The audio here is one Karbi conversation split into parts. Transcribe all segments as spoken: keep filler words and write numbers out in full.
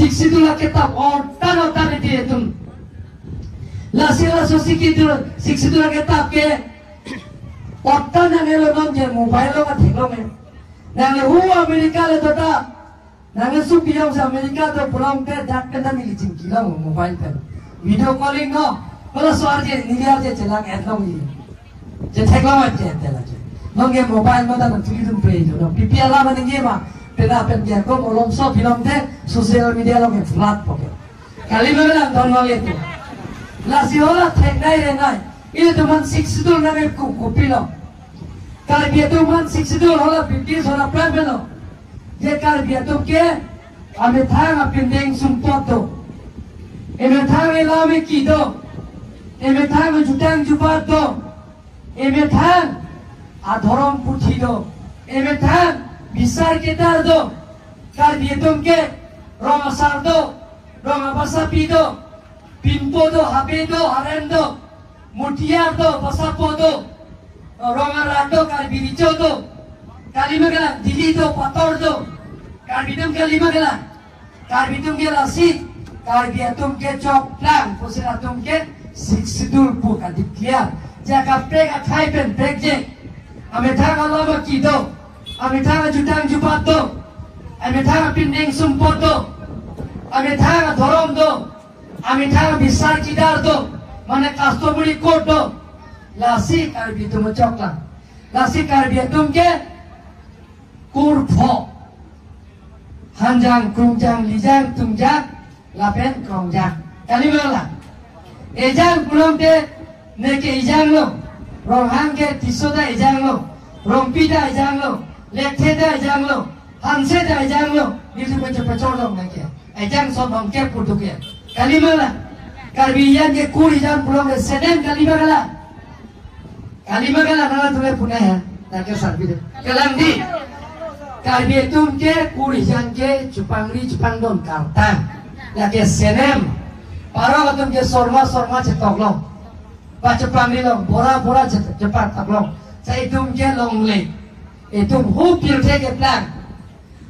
Sixth Schedule akitap otan otan iti etum. Lasi laso Sixth Schedule, Sixth Schedule akitap ke otan nangne lo, non je mobile along katheklong e. Nangne hu America le dota. Nangne supi jongsi America do pulote dak pen ta neli chingkilong mobile pen. Video calling no. Hala so-arje, neli arje chelang-etlong ji. Chetheklong aje tela je. Non ke mobile ma ta nangtuli dun pe jo. Non P P L ma ningje ma. Pena pen ke ko molom so bilong te social media along ke flood po ke. Kali ma lang don wale tu. Lasi hala theknei renai. Ilitum aphan Sixth Schedule nangne ku, kopilo. Karbi atum aphan Sixth Schedule hala British hala plan pilo. Je Karbi atum ke amethang apindeng sumpot do. Emethang elam eki do. Emethang jutang jubat do. Emethang adhorom puthi do. Emethang bisar kedar do. Karbi atum ke rong asar do, rong abasapi do, pinpo do, habe do, haren do, mutiar do, basapo do, rong arat do, Karbi Recho do. Kali ma kalang, dili do, pator do. Karbi atum kali ma kalang. Karbi atum ke lasi, Karbi atum ke choklang, pusi latum ke Sixth Schedule pu ka-declare. Ja kaprek akhai pen prekji. Amethang alam eki do, amethang jutang jubat do, amethang apindeng sumpot do, amethang adhorom do, amethang bisar kedar do, mane customary code do. Lasi Karbi atum choklang. Lasi Karbi atum ke kurpho. Hanjang, krungjang, lijang, tungjang, lapen krongjang. Kali ma kalang. Ejang pulote neke ejang lo. Ronghang ke Tisso ta ejang lo. Rongpi ta ejang lo. Lekthe ta ejang lo. Hanse ta ejang lo. Nelitum pachor pachor lo neke. Ejang so bangke putu ke. Kali ma kalang. Karbi ejang ke kur ejang pulote senem, kali ma kalang. Kali ma kalang, nangtum le punai ha. Nangke sarpi de. Kalang di. Karbi atum ke kur ejang ke chepangri chepangdon kartang. Lake senem. Parok atum ke sorma sorma chetok long. Pachepangri long, bora bora che-, chepangtok long. Sa itum ke longle. Itum hu pirthe keplang.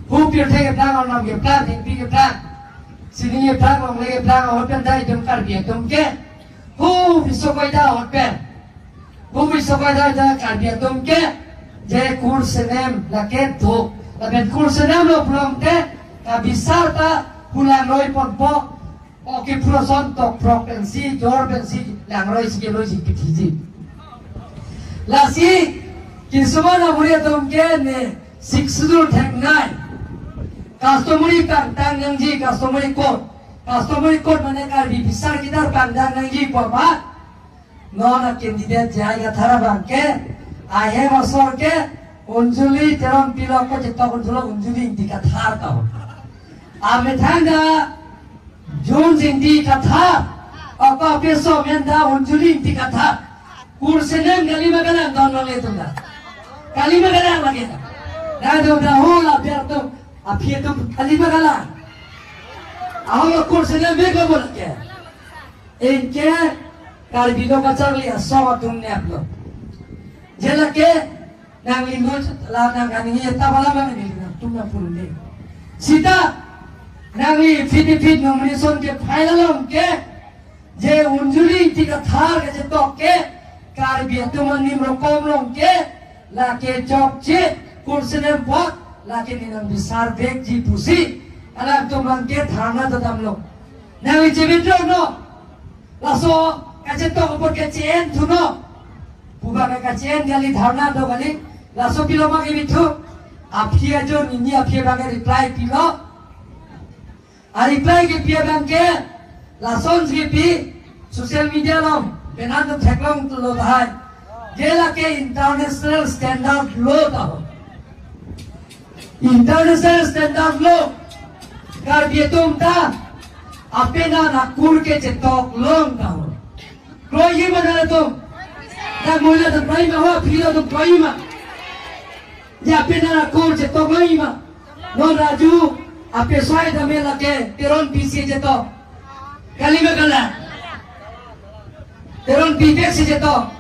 Hu pirthe keplang, arnam keplang, thengpi keplang, sining keplang, longle keplang, ahut pen ta itum Karbi atum ke hu bisokoi ta ahut pen. Hu bisokoi ta, ta Karbi atum ke je kur senem lake do. Lapen kur senem lo pulote kabisar ta hu langroi ponpo. Oke, phuloson tokprok pensi, jor pensi, langroi si keloisi pithiji. Lasi, kisuman aburi atum ke ne Sixth Schedule theknei. Customary pangtang nangji, customary code. Customary code mane Karbi bisar kedar pangtang nangji pu aphan. Non a-candidate J I Kathar abang ke, ahem asor ke, Unjuli Teronpi lo, ko chetok unthulo Unjuli Ingti Kathar ta ho. Amethang ta Jones Ingti Kathar, ako apeso amen ta Unjuli Ingti Kathar. Kur senem, kali ma kalang, don longle atum ta. Kali ma kalang lake ta. Nangtum ta hu la biar atum, aphi atum kali ma kalang. Ahok lo kur senem bek lo bo lake. Anke Karbi lo kacharli asong atum neplo. Je lake nangli lo la nang kaningje ta bala bang ni nangtum nangpurunde. Sita nangli phit phit nomination ke file along ke je Unjuli Ingti Kathar kachetok ke Karbi atum anim rokom long ke lake chokche, kur senem apot lake ne nangbisar vekji pusi alangtum abang ke dharna dodamlo. Nangli chevitro no. Laso kachetok apot ke che-en thuno. Pu abang ke kache-en kali, dharna do kali. Laso pilo abang kevithu. Aphi ajo nini aphi abang ke reply pilo. A-reply kepi abang ke lasonsi kepi, social media along penang atum theklonglo tahai. Je lake international standard lo ta ho. International standard lo. Karbi atum ta apenan akur ke chetok long ta ho. Kroiji ma nangtum? Nang mohila atum kroiji ma, ho aphi lo atum kroiji ma? Je apenan akur chetok kroiji ma? Non Raju apeso ai tame lake Teronpi si chetok. Kali ma kalang? Teronpi bek si chetok.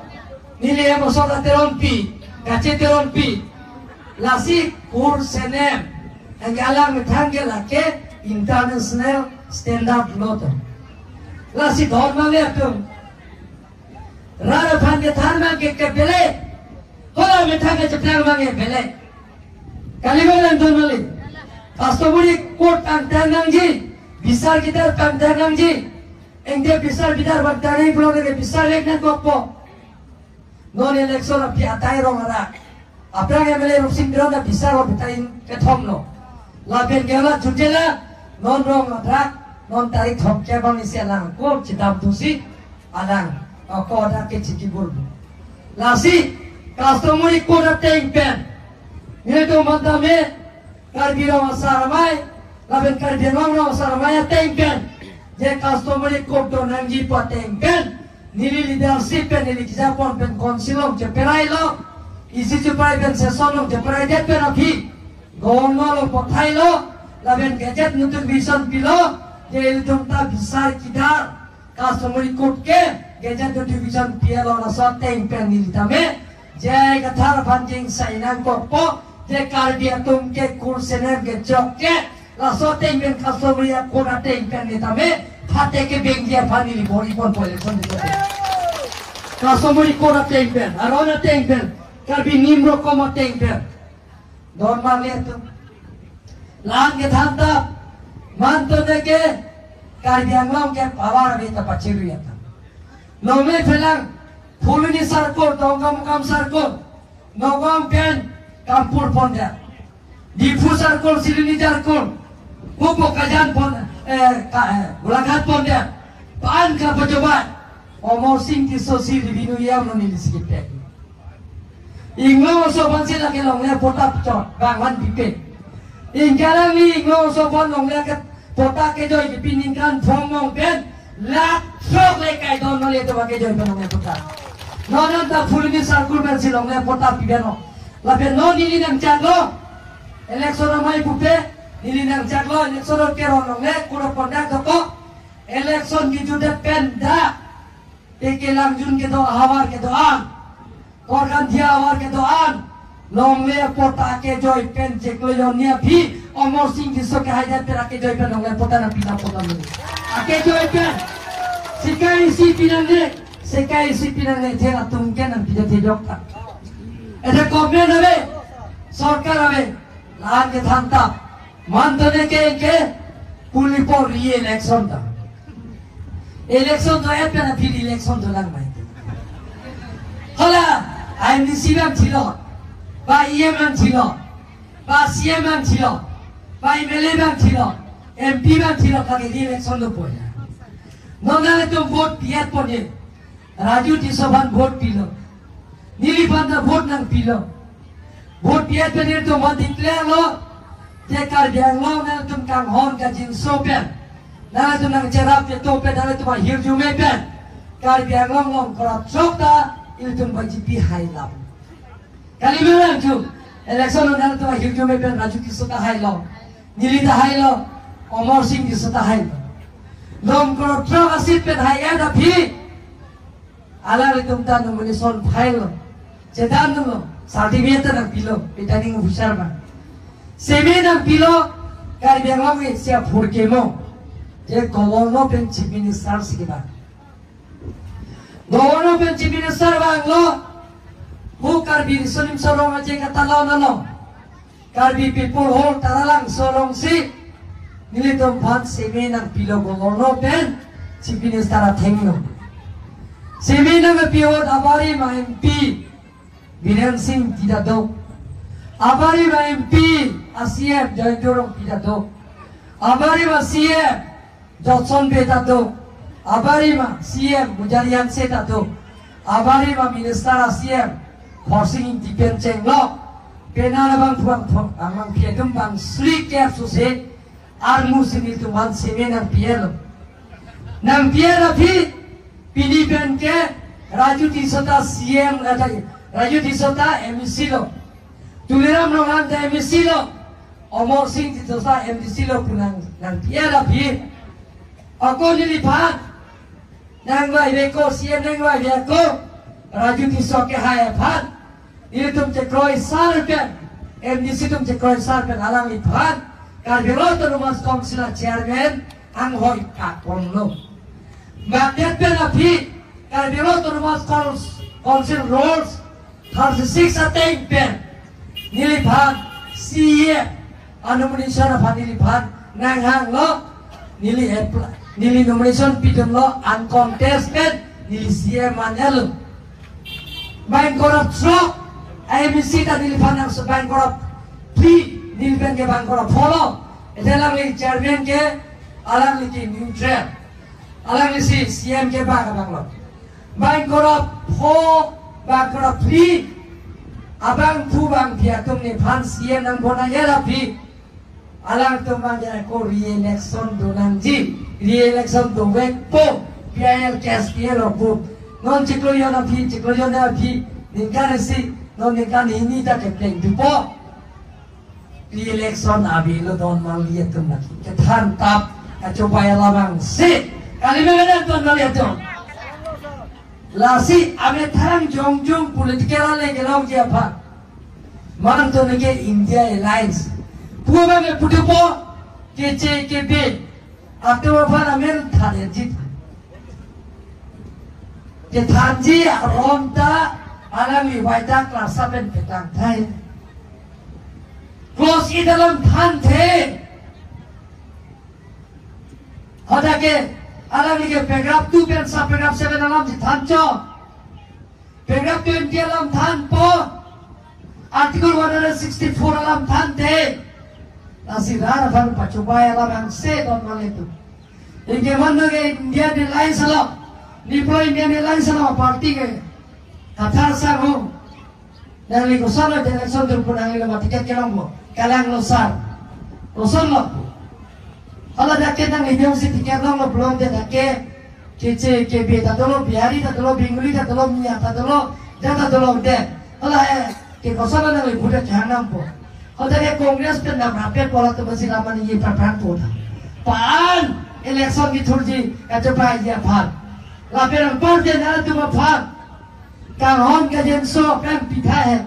Neli ahem asor ta Teronpi, kache Teronpi. Lasi kur senem. Anke alang methang ke lake international standard lo to. Lasi don male atum rat aphan kethan abang ke kebele, hala methang kecheplang abang ke bele. Kali ma lang don male. Customary court pangthang nangji, bisar kidar pangthang nangji. Engde bisar kidar pangthang nangji pulote ke bisar lek nangkokpo. Non election aphi atai rong arak. Aphrang M L A Rupsing Teron ta bisar lo betain kethom lo. Lapen ke la jutela, non rong arak, non tarik thomkep abang isi alang ko chedam tusi alang, ako adak ke chikibur. Lasi customary court ateng pen, nelitum manta me Karbi Rong Asar Amei, lapen Karbi Anglong Rong Asar Amei ateng pen, je customary court do nangji pu ateng pen, neli leadership pen neli kejapon pen council along cheperai lo, isi cheperai pen session along cheperai det pen aphi, Governor along pathai lo, lapen gazette notification pilo, je ilitum ta bisar kidar, customary court ke gazette notification pi-et lo, laso ateng pen neli tame J I Kathar aphan jeng sai nangkokpo, je Karbi atum ke kursenem kechok ke, laso ateng pen customary court ateng pen neli tame phate kebengji aphan neli bor-iponpo election dito. Customary court ateng pen, aron ateng pen, Karbi Niam Rokom ateng pen. Don male atum, lang kethan ta, manto neke Karbi Anglong ke power ave ta pachiru ya ta. Longle phelang, Phuloni circle, Dongkamukam circle, Nagaon pen Kampur pon det, Diphu circle, Siloni circle, Bokajan pon, eh, ka, eh, Golaghat pon det, pan ka pajobai, Amarsing Tisso si revenue yam lo neli si kepek. Inglong aso aphan si lake longle patta chot, bang aphan pipe. Ingkarang ni inglong aso aphan longle ke patta kejoi kipi ningkan thom along pen, lakh throk le kai don male to kejoi pen longle patta. Non an ta Phuloni circle pen si longle patta pipe no. Lapen non neli nangchaklo, election amei pupe, neli nangchaklo, election ke ron longle, code of conduct dokok, election kejut det pen dak Teke Langjun kedo ahavar kedo-an, Korkanthi ahavar kedo-an, longle patta kejoi pen cheklo, jonni aphi Amarsing Tisso kehai det pen akejoi pen longle patta nangpi nangpo tame. Akejoi pen. Sekai isi pinangne, sekai isi pinangne, thela atum ke nangpi det thejok ta. Ede government ave, sorkar ave, lang kethan ta. Manto neke ke puli por re-election ta. Election do-et pen aphi re-election dolang mai. Hala, I M D C abang thilo, ba E M abang thilo, ba C M abang thilo, ba M L A abang thilo, M P abang thilo, kake re-election dopo ya. Non nanglitum vote pi-et pon ye. Raju Tisso aphan vote pilo. Neliphan ta vote nangpilo. Vote pi-et pen nelitum aphan declare lo, je Karbi Anglong nangtum kanghon kangjinso pen, nangtum nangcherap cheto pen, nangtum ahirjume pen, Karbi Anglong long crore throk ta ilitum B J P hailam. Kali ma lang chu, election along nangtum ahirjume pen Raju Tisso ta hailo, neli ta hailo, Amarsing Tisso ta hailo. Long crore throk a-seat pen hai-et aphi, alanglitum ta nomination file lo, chedam lo, certificate ta nangpilo, returning officer abang. Seme nangpilo, Karbi Anglong isi aphurkimo, je Governor pen Chief Minister si keba. Governor pen Chief Minister abang lo, hu Karbi Riso Nimso Rong Aje Katalo nalo, Karbi People Hall Taralangso alongsi nelitum aphan seme nangpilo Governor pen Chief Minister athengno. Seme nangpi ahut abarim a-M P Biren Singh tidado, abarim a-M P a-C M Jayanta Rongpi dado, abarim a-C M Johnson Bey ta do, abarim a-C M Mujali Hanse ta do, abarim a-minister a-C M Khorsing Ingti pen chenglok, penang abang phuang phuang, abang phi atum bang sri care suse, armu si nelitum aphan seme nangpi-et lo. Nangpi-et aphi, pini pen ke Raju Tisso ta C M, eh, Raju Tisso ta M A C lo. Tuliram Ronghang ta M A C lo. Amarsing Tisso ta M D C lo pu nang, nangpi-et aphi. Ako neliphan nangvai veko, C M nangvai veko, Raju Tisso kehai aphan. Nelitum chekroi sar pen, M D C atum chekroi sar pen alangliphan Karbi Anglong Autonomous Council a chairman anghoi kakonglo. Magnet pen aphi Karbi Anglong Autonomous Council, Council rules thirty-six ateng pen neliphan C E M a nomination aphan neliphan nanghanglo, neli apply, neli nomination pidunlo uncontested, neli C E M manyalo. Bang korap throk, M A C ta neliphan nangso bang korap phli, neli pen ke bang korap pholo. Ete alangli chairman ke, alangli ke neutral. Alanglisi C E M ke bang abanglo. Bang korap pho, bang korap phli, abangphu bangphi atum neliphan C E M nang bona yela phi. Alangtum bang jana ko re-election do nangji, re-election dovekpo, P I L case P I L opo. Non chiklo jon aphi, chiklo jon aphi, ningkan isi, non ningkan hini ta kepeng dupo. Re-election avelo don mali atum na. Kethan tap, kachobai alam angse. Kali me don mali atum. Lasi amethang jongjong political ale kelongji aphan. Manang to neke India Alliance. Pu abang ke putupo, K C K B. Atum aphan amen than ejit. Kethanji aron ta alangli waita klasa pen petang thai. Clause eight alam thanthe. Hadak ke alangli ke paragraph two pen sub paragraph seven alam si thancho. Paragraph twenty alam thanpo. Article one hundred sixty-four alam thanthe. Lasi rat aphan pachobai alam angse don mali atum. Ingke mano ke Indian Alliance lo. Nipro Indian Alliance lo party ke. Kathar sang ho. Nangli koson lo election turpun nangli lo ma ticket kelongpo. Kalanglo sar. Koson lo. Hala dak ke nangli jongsi ticket longlo pulote dak ke K C K B ta dolo, Bihari ta dolo, Bengali ta dolo, Miya ta dolo, ja ta dolo de. Hala eh, ke koson lo nangli budak jahanam po. Hoda ke Congress pen na berapa pola tu masih lama ni ye papan po ta. Pan election kithurji kachobai aphan. Lapen ang party nangtum aphan. Kanghon kajenso pen pitha he.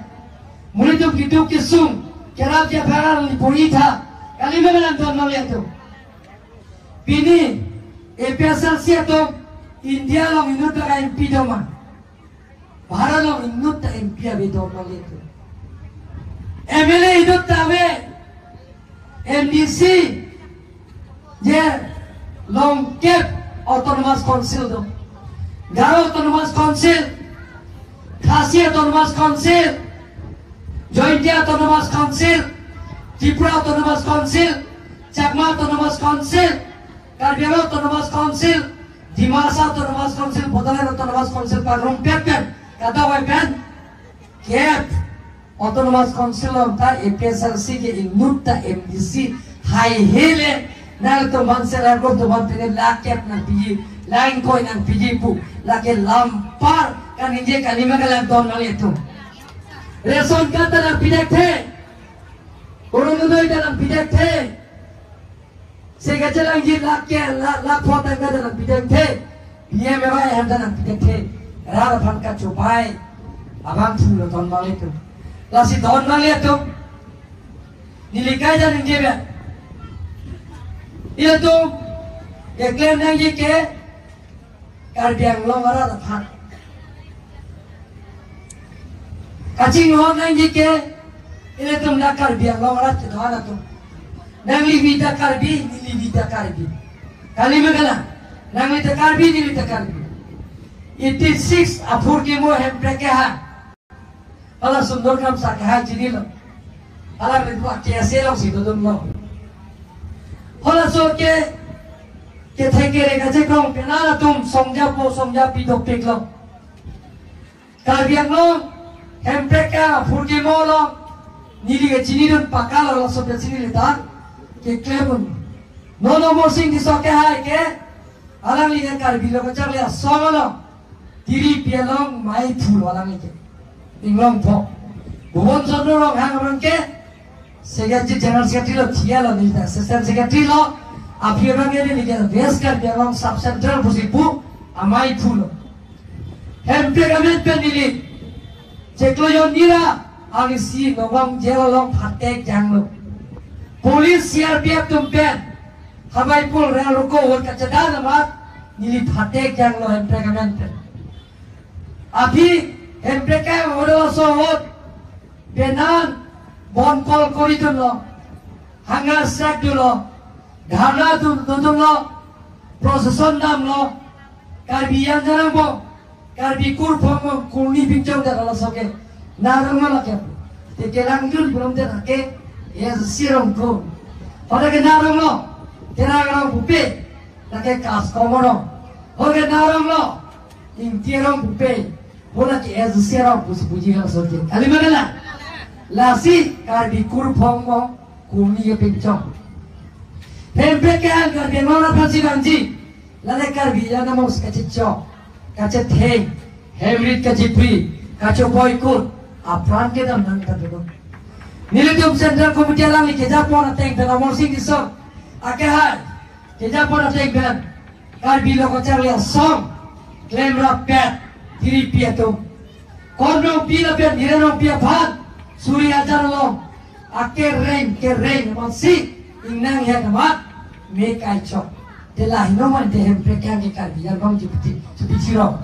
Muritum kiduk kisung kerap ja pharal ni puri tha. Kali me melang don mali atum. Pini A P H L C atum India along inut ta M P doma. Bharat along inut ta M P ave don mali atum. M L A inut ta ave. M D C je longkep Autonomous Council do. Garo Autonomous Council, Khasi Autonomous Council, Jaintia Autonomous Council, Tripura Autonomous Council, Chakma Autonomous Council, Karbi Anglong Autonomous Council, Dimasa Autonomous Council, Bodoland Autonomous Council, Pangrum Pepen, Kadawai Pen, Kep, Autonomous Council along ta A P H L C ke inut ta M D C haihe le, nangtum aphan selar ko tum aphan pine lakh kep nangpiji, lakh ingkoi nangpiji pu, lake lampar kaningje kali ma kalang don mali atum. Ration card ta nangpi thekthe, Orunodoi ta nangpi thekthe. Sega chelangji lakh ke, lakh, lakh pho tangka ta nangpi thekthe. P M A Y hem ta nangpi thekthe. Rat aphan kachobai abangphu lo don mali atum. Lasi don mali atum. Neli kaita ningje pen. Ilitum keklem nangji ke Karbi Anglong arat aphan. Kachinghon nangji ke, ilitum la Karbi Anglong arat kedo-an atum. Nangli bi ta Karbi, neli bi ta Karbi. Kali ma kalang, nangli ta Karbi, neli ta Karbi. Eighty-six aphurkimo Hemprek kehang. Hala Sundor Kramsa kehai chinilo. Hala rinpu K S A alongsi dodunlo. Halaso ke, kethek kere kachekrong pen latum songjapo songjapi dopiklo. Karbi Anglong Hemprek aphurkimo along neli ke chinidun pakalo, laso pen si neli ta keklem un. Non Amarsing Tisso kehai ke, alangli ke Karbi lo kacharli asong along, tiripi along maiphu lo alangli ke. Inglongtho. Bhuban Chandra Ronghang abang ke Secretary, General Secretary lo, thia lo, neli ta Assistant Secretary lo, aphi abang ke neli ke West Karbi Anglong Sub Central pusi pu amaiphu lo. Hemprek amen pen neli chiklo jon nira, ang isi Nagaon jail along phatek janglo. Police, C R P F atum pen Howai Pul rel ruko vote kachedan amat neli phatek janglo Hemprek amen pen. Aphi Hemprek ke vote aso vote penan bon kol kori dunlo, hunger strike dunlo, dharna dun dun dunlo, procession damlo, Karbi Anglong angbong, Karbi kurphong angbong, kurni pinchong dak laso ke. Narong lo ke. Te kelang dun belum te ke, ya sirong ko. Pada ke narong lo, te narong pupe, lake kas komono. Hoke narong lo, ingti rong pupe, hola ke ya sirong pusi puji laso ke. Kali ma kali? Lasi Karbi kurphong angbong, kurni ke pinchong. Hemprek ke Karbi Anglong aphan si bangji. Lale Karbi Anglong angbong si kachechok, kachetheng, hemrit kachipri, kachoboikot, apran kedam nangta dolo. Nelitum Central Committee alangli kejapon ateng pen Amarsing Tisso akehai, kejapon ateng pen Karbi Lo Kacharli Asong klemrappet tiripi atum. Korno pila pen nireno pia phan suri ajar along akereng kereng amatsi ingnang het amat me kaichok. Te lahei no mate Hemprek ke Karbi Anglong chepiti, chepiti rong.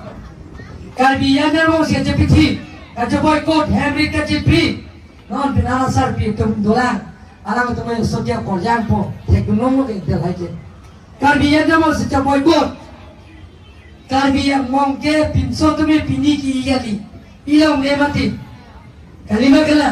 Karbi Anglong si chepiti, kachoboikot, hemrit kachipri. Non pen arasarpi atum dolang, alangtum sotya koryangpo, thek dunlonglo ke tel hai ke. Karbi Anglong si choboikot. Karbi Anglong ke pinso tumi pini ki iyali. Ilong le mati. Kali ma kali?